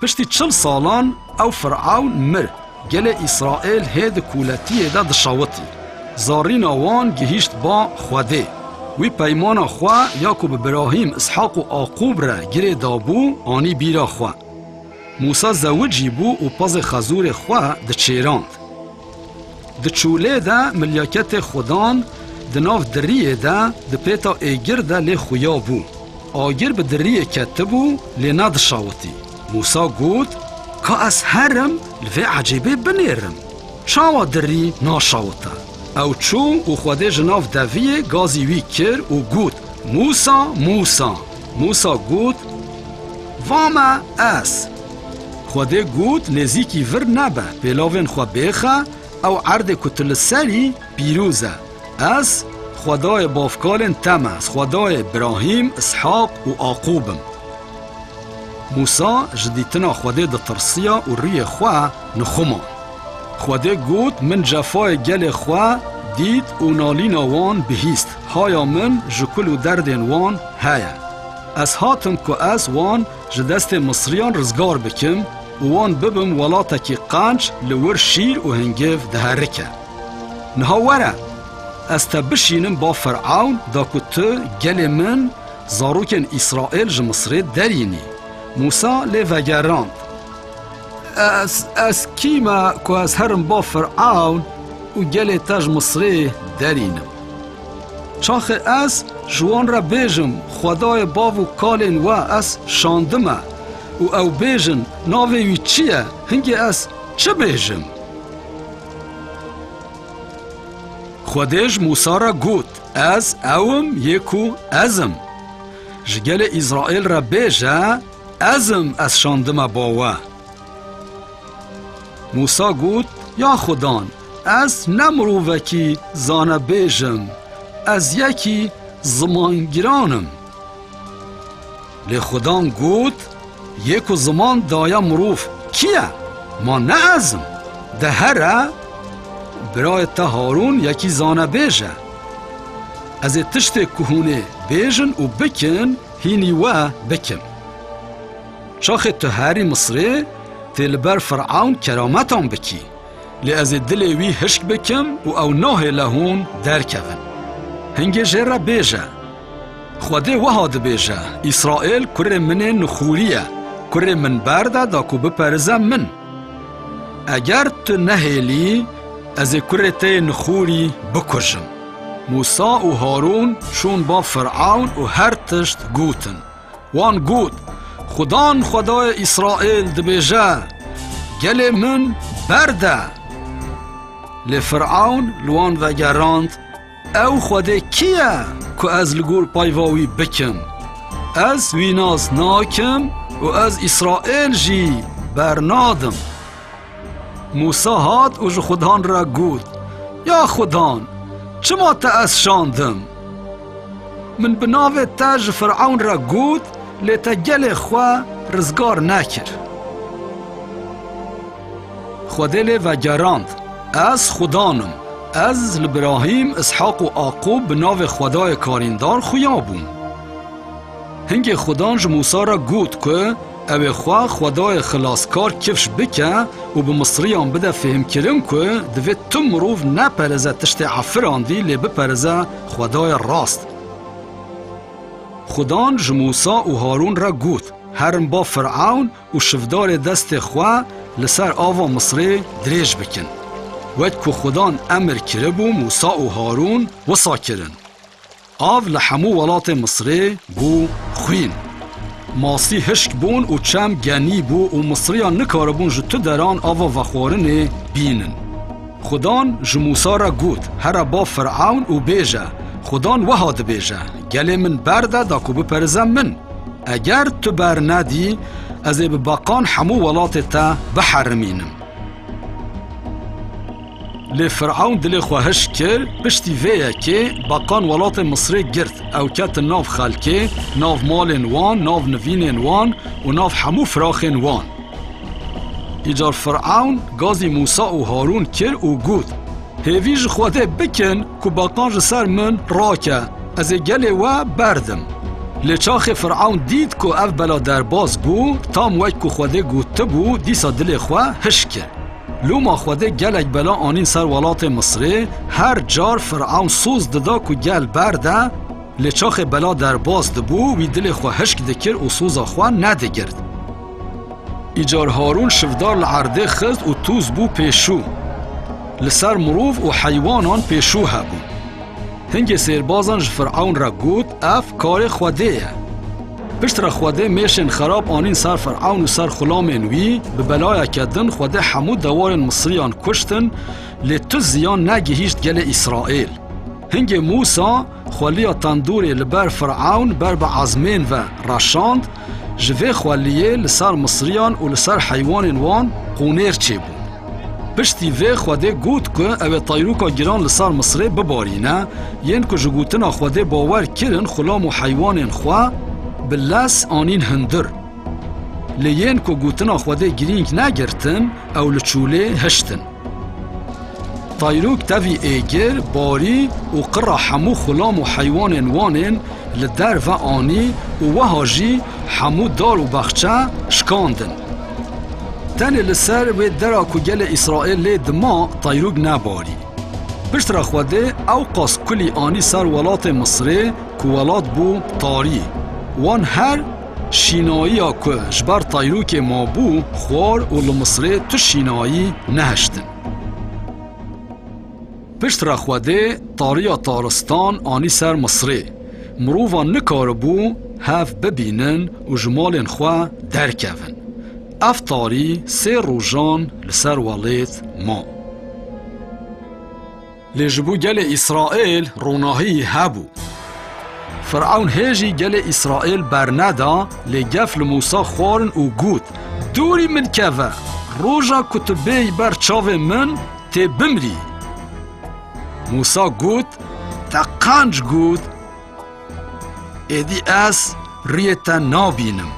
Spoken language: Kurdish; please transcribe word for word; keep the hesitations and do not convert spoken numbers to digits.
Piştî çil salan ew Firewn mir. Gelê Îsraêl hê di kûletiyê de dişewitî. Zarîna wan gihîşt ba Xwedê. Wî peymana xwe ya ku bi Birahîm, Îshaq û Aqûb re girê dabû, anî bîra xwe. Mûsa zewicî bû û pezê xezûrê xwe diçêrand. Di çûlê de milyaketê Xudan di nav diriyê de di pêta êgir de lê xuya bû. Agir bi diriyê ketibû, lê nedişewitî. Mûsa got, Ka ez herim, li vê ecêbê binêrim. Çawa dirî naşewite? Ew çû û Xwedê ji nav deviyê gazî wî kir û got, Mûsa, Mûsa! Mûsa got, Va me ez. Xwedê got, Nêzîkî vir nebe, pêlavên xwe bêxe, ew erdê ku tu li ser î pîroz e. Ez Xwedayê bavkalên te me, ez Xwedayê Birahîm, Îshaq û Aqûb im. Mûsa ji dîtina Xwedê ditirsiya û rûyê xwe nixumand. Xwedê got, Min cefayê gelê xwe dît û nalîna wan bihîst. Haya min ji kul û derdên wan heye. Ez hatim ku ez wan ji destê Misriyan rizgar bikim û wan bibim welatekî qenc li wir şîr û hingiv diherike. Niha were, ez te bişînim ba Firewn, da ku tu gelê min, zarokên Îsraêl ji Misrê derînî. Mûsa lê vegerand, Ez, ez kî me ku ez herim ba Firewn û gelê te ji Misrê derînim? Çaxê ez ji wan re bêjim, Xwedayê bav û kalên we ez şandime û ew bêjin, Navê wî çi ye? Hingê ez çi bêjim? Xwedê ji Mûsa re got, Ez ew im yê ku ez im. Ji gelê Îsraêl re bêje, Ez im, ez şandime ba we. Mûsa got, Ya Xudan, ez ne mirovekî zanebêj im, ez yekî zimangiran im. Lê Xudan got, Yê ku ziman daye mirov kî ye? Ma ne ez im? De here, birayê te Harûn yekî zanebêj e. Ez ê tiştê ku hûn ê bêjin û bikin, hînî we bikim. Çaxê tu herî Misrê, tê li ber Firewn kerametan bikî. Lê ez ê dilê wî hişk bikim û ew nahêle hûn derkevin. Hingê jê re bêje, Xwedê wiha dibêje, Îsraêl kurê min ê nixûrî ye, kurê min berde da ku biperize min. Eger tu nehêlî, ez ê kurê te yê nixûrî bikujim. Mûsa û Harûn çûn ba Firewn û her tişt gotin. Wan got, Xudan Xwedayê Îsraêl dibêje, Gelê min berde! Lê Firewn li wan vegerand, Ew Xwedê kî ye ku ez li gor peyva wî bikim? Ez wî nas nakim û ez Îsraêl jî bernadim. Mûsa hat û ji Xudan re got, Ya Xudan, çima te ez şandim? Min bi navê te ji Firewn re got, lê te gelê xwe rizgar nekir. Xwedê lê vegerand, Ez Xudan im. Ez li Birahîm, Îshaq û Aqûb bi navê Xwedayê Karîndar xuya bûm. Hingê Xudan ji Mûsa re got ku ew ê xwe Xwedayê xilaskar kifş bike û bi Misriyan bide fêhmkirin ku divê tu mirov nepereze tiştê efirandî, lê bipereze Xwedayê rast. Xudan ji Mûsa û Harûn re got, Herin ba Firewn û şivdarê destê xwe li ser ava Misrê dirêj bikin. Wek ku Xudan emir kiribû, Mûsa û Harûn wisa kirin. Av li hemû welatê Misrê bû xwîn. Masî hişk bûn û çem genî bû û Misriyan nikaribûn ji tu deran ava vexwarinê bînin. Xudan ji Mûsa re got, Here ba Firewn û bêje, Xudan wiha dibêje, Gelê min berde da ku biperize min. Eger tu bernedî, ez ê bi beqan hemû welatê te biherimînim. Lê Firewn dilê xwe hişk kir, piştî vê yekê beqan welatê Misrê girt, ew ketin nav xelkê, nav malên wan, nav nivînên wan û nav hemû firaxên wan. Îcar Firewn gazî Mûsa û Harûn kir û got, Hêvî ji Xwedê bikin ku beqan ji ser min rake, ez ê gelê we berdim. Lê çaxê Firewn dît ku ev bela derbas bû, tam wek ku Xwedê gotibû, dîsa dilê xwe hişk kir. Loma Xwedê gelek bela anîn ser welatê Misrê, her car Firewn soz dida ku gel berde, lê çaxê bela derbas dibû, wî dilê xwe hişk dikir û soza xwe nedigirt. Îcar Harûn şivdar li erdê xist û toz bû pêşû. Li ser mirov û heywanan pêşû hebû. Hingê sêrbazan ji Firewn re got, "Ev karê Xwedê ye." Piştre Xwedê mêşên xerab anîn ser Firewn û ser xulamên wî, bi belayeke din Xwedê hemû dewarên Misriyan kuştin, lê tu ziyan negihîşt gelê Îsraîl. Hingê Mûsa xweliya tendûrê li ber Firewn ber bi ezmên ve reşand, ji vê xweliyê li ser Misriyan û li ser heywanên wan qûnêr çêbû. Piştî vê Xwedê got ku ew ê tayroka giran li ser Misrê bibarîne, yên ku ji gotina Xwedê bawer kirin xulam û heywanên xwe bi lez anîn hundir. Lê yên ku gotina Xwedê girîng negirtin, ew li çolê hiştin. Tayrok tevî êgir, barî û qira hemû xulam û heywanên wan ên li derve anî û wiha jî hemû dar û baxçe şikandin. Tenê li ser wê dera ku gelê Îsraîl lê dima tayrok nebarî. Piştre Xwedê ewqas kulî anî ser welatê Misrê ku welat bû tarî. Wan her şînayiya ku ji ber tayrokê mabû xwar û li Misrê tu şînayî nehiştin. Piştre Xwedê tariya taristan anî ser Misrê. Mirovan nikaribû hev bibînin û ji malên xwe derkevin. Ev tarî sê rojan li ser welêt ma. Lê ji bo gelê Îsraîl ronahiyî hebû. Firewn hê jî gelê Îsraîl berneda, lê gef li Mûsa xwarin û got, "Dûrî min keve, roja ku tu bêyî ber çavê min, tê bimrî." Mûsa got, "Te qenc got, êdî ez rûyê te nabînim."